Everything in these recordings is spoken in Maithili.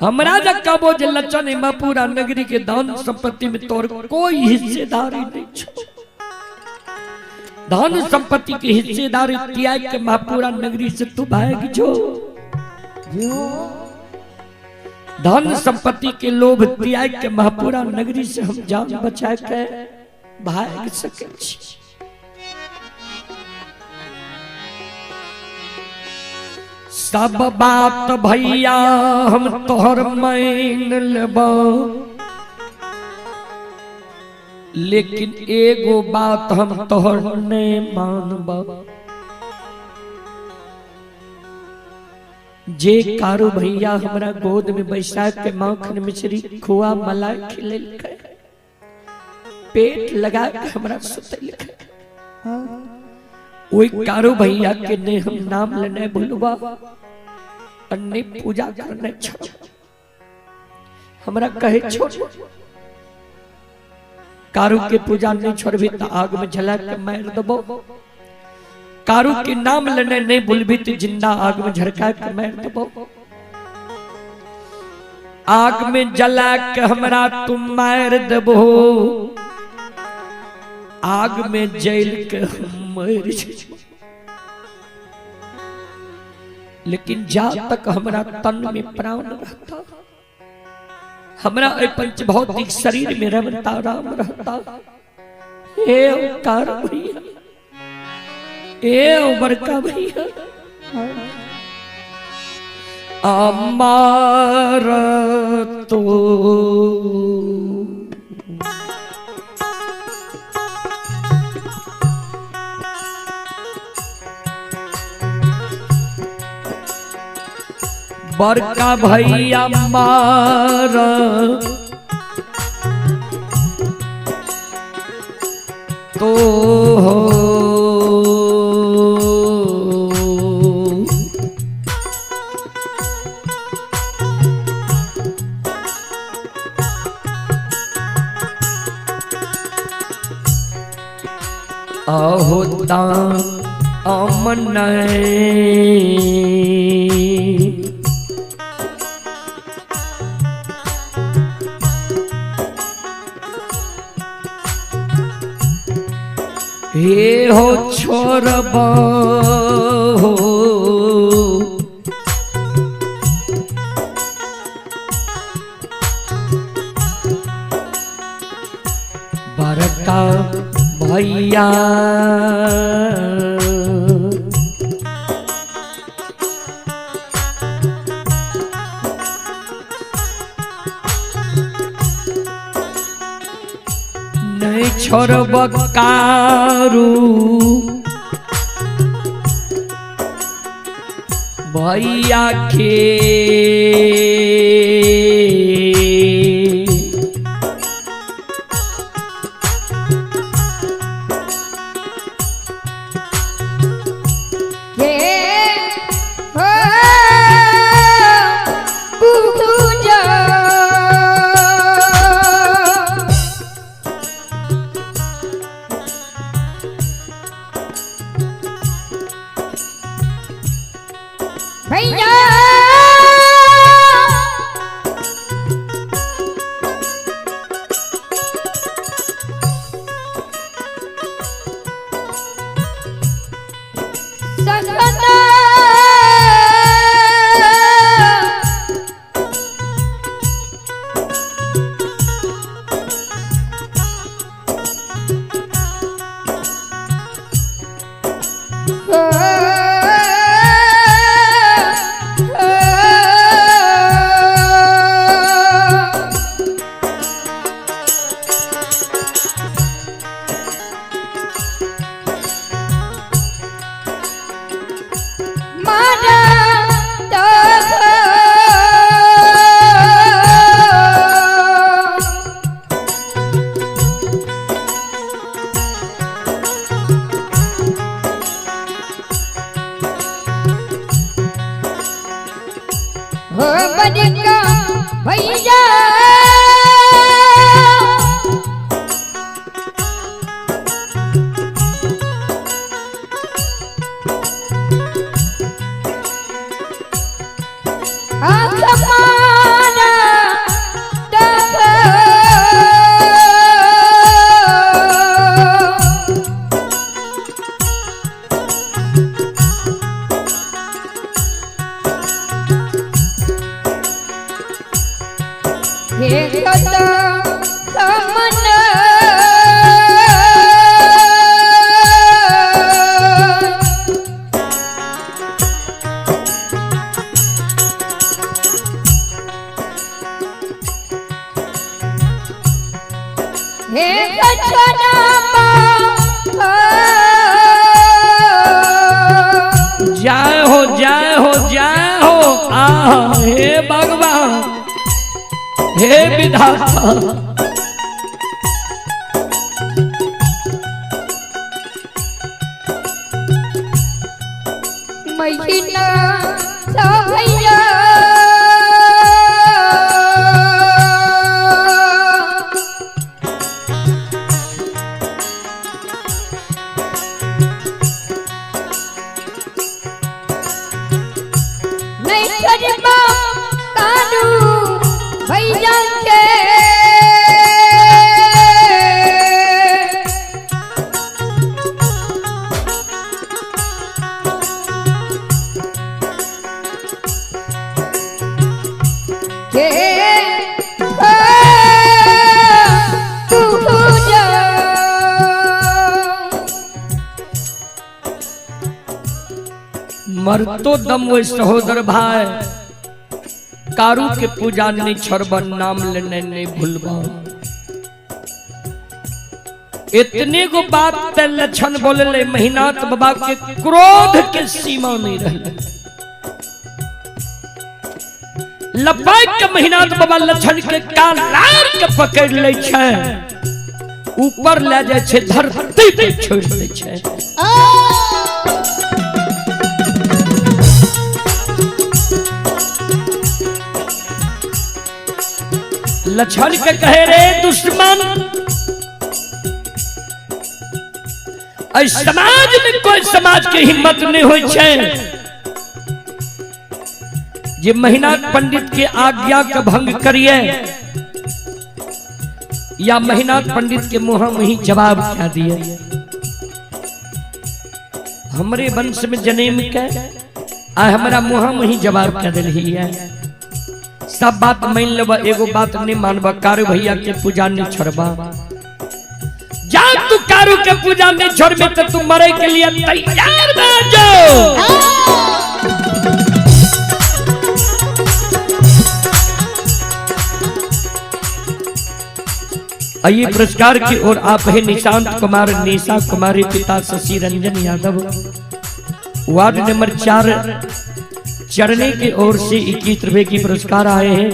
हमरा जे कहबो जे लचन महपुरा नगरी के धन संपत्ति में तोर कोई हिस्सेदारी नहीं छो। धन संपत्ति के हिस्सेदारी त्याग के महपुरा नगरी से तू भाग जो। धन संपत्ति के लोभ त्याग के महपुरा नगरी से हम जान बचा के भाग सके छी। सब बात भैया हम तोहर मान लेबो, लेकिन एगो बात हम तोहर नहीं मानबो। जे कारू भैया हमरा गोद में बैसा के माखन मिश्री खुआ मलाई खिलेलकै, पेट लगा के हमरा सुतेलकै, ओई कारू भैया के ने हम नाम लेने भूलबा और ने पूजा करने छोड़। हमरा कहे छोड़, कारू के पूजा नहीं छोड़बी तो आग में जला के मार देबो। कारू के नाम लेने नहीं भूलबी तो जिंदा आग में झरका के मार देबो। आग में जला के हमरा तुम मार देबो, आग में जल के हम मर जेबो, लेकिन जा तक हमरा तन में प्राण रहता, हमरा ए पंच भौतिक शरीर में रमता राम रहता। हे ओंकार भैया, हे बड़का भैया, अमर तो बड़का भैया मार तो हो। अहोता अमन हे हो छोड़ब हो, बड़का भैया नहीं छोड़ब कारू भैया के। भैया भैया आसमान हे सदा समन हे सजना जय हो जय हो जय हो। आ हे भगवान, हे विधाता, महीना सभैया नहीं करबा कानू भैया के के पूजा मरतो दम वो सहोदर भाई कारू के पूजा नहीं छोड़ब, नाम लेने नहीं भूलबा। इतने गो बात ते लक्षण बोलले महिनाथ बाबा के क्रोध के सीमा नहीं रहले। लपक के महिनाथ बाबा लक्षण के कालार के पकड़ ले छै, ऊपर ले जाय छै, धरती पे छोड़ दे छै। लक्षण के कहे रे दुश्मन, समाज में कोई समाज के हिम्मत नहीं होई छै जे महिनाथ पंडित के आज्ञा के भंग करिए या महिनाथ पंडित के मुंह में ही जवाब क्या दिए। हमरे वंश में जन्म के आ हमारा मुंह में ही जवाब क्या दिल है। सब बात मान लेबा, एगो बात नहीं मानबा, कारू भैया के पूजा नहीं छोड़बा। जा तू कारू के पूजा नहीं छोड़बे तो तू मरे के लिए तैयार भा जाओ। आइए पुरस्कार की ओर आप है निशांत कुमार, निशा कुमारी, पिता शशि रंजन यादव, वार्ड नंबर 4 चढ़ने की ओर से 21 रुपए की पुरस्कार आए हैं।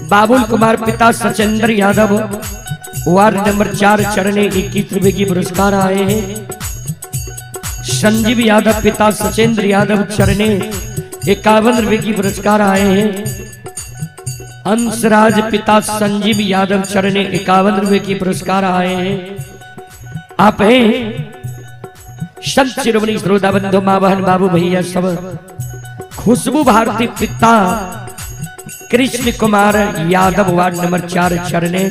बाबुल कुमार, पिता सचेंद्र यादव, वार्ड नंबर 4 चढ़ने 21 रुपए की पुरस्कार आए हैं। संजीव यादव, पिता सचेंद्र यादव, चढ़ने 51 रुपए की पुरस्कार आए हैं। अंशराज, पिता संजीव यादव, चढ़ने 51 रुपए की पुरस्कार आए हैं। आप हैं संत शिरोमणि श्रोता बंधु, माँ बहन बाबू भैया सब, खुशबू भारती, पिता कृष्ण कुमार यादव, वार्ड नंबर 4 चरने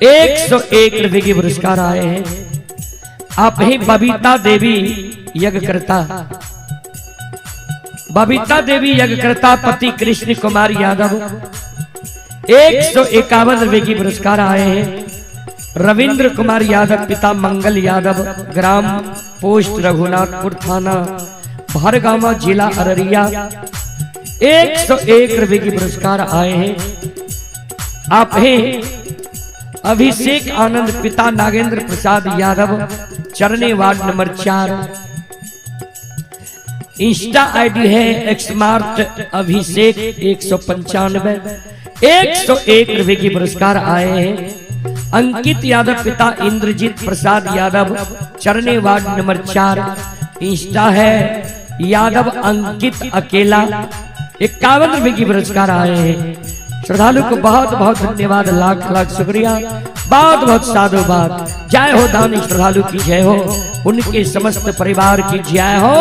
101 रुपए के पुरस्कार आए हैं। आप ही बबीता देवी यज्ञकर्ता, बबीता देवी यज्ञकर्ता, पति कृष्ण कुमार यादव, 151 रुपए की पुरस्कार आए हैं। रविंद्र कुमार यादव, पिता मंगल यादव, ग्राम पोस्ट रघुनाथपुर, थाना भरगामा, जिला अररिया, 101 रुपए की पुरस्कार आए हैं। आप हैं अभिषेक आनंद, पिता नागेंद्र प्रसाद यादव, चरने वार्ड नंबर 4। इंस्टा आईडी है एक्समार्ट अभिषेक 195, 101 रुपए की पुरस्कार आए हैं। अंकित यादव, पिता इंद्रजीत प्रसाद यादव, चरने वार्ड नंबर 4। इंस्टा है यादव अंकित अकेला, 51 रुपए की पुरस्कार आए हैं। श्रद्धालु को बहुत बहुत धन्यवाद, लाख लाख शुक्रिया, बहुत बहुत साधुवाद। जय हो दानी श्रद्धालु की जय हो, उनके समस्त परिवार की जय हो।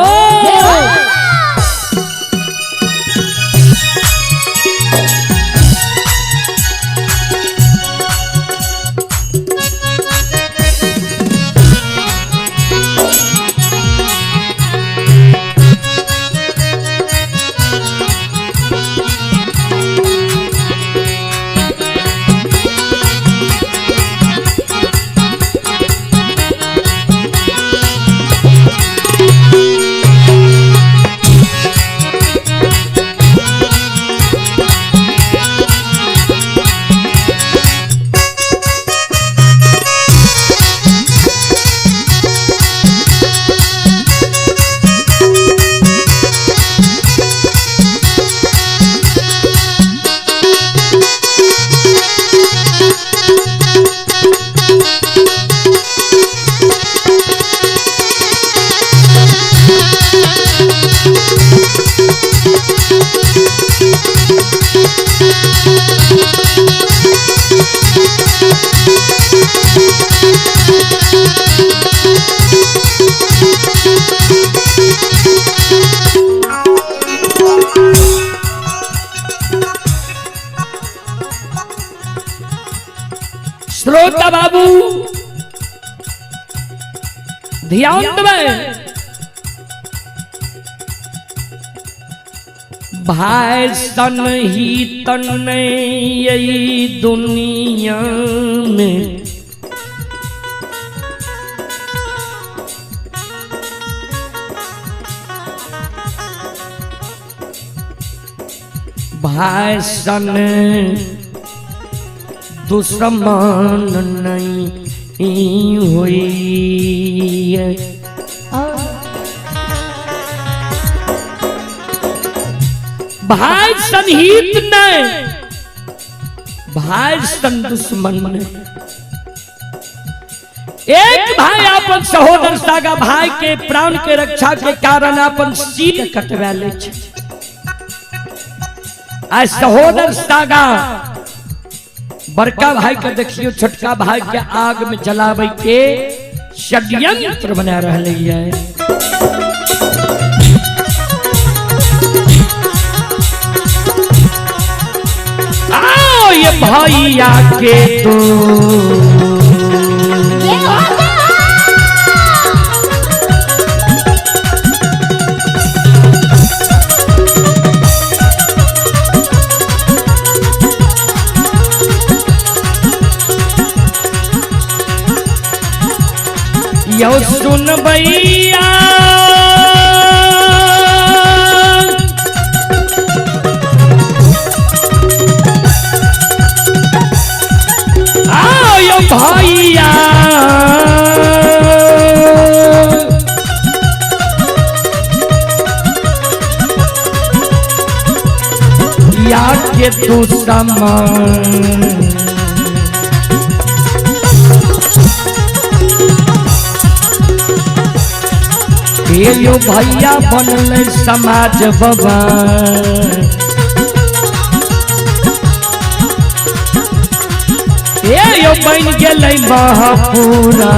श्रोता बाबू ध्यान देबै। भाई सन ही तन यही दुनिया में, भाई सन दुश्मन नहीं हुई। भाई सन हित नहीं, भाई सन दुश्मन नहीं। एक भाई अपन सहोदर सागा भाई के प्राण के रक्षा के कारण अपन सिर कटवा ले छै। आ सहोदर सागा बड़का भाई के देखियो छोटका भाई के आग में जलावे के षड्यंत्र बना रहले है। आओ ये भैया के तो यो सुन भैया आओ यो भैया या के दुश्मन यो भैया बनल समाज बाबा। यो बन गेलै महापुरा।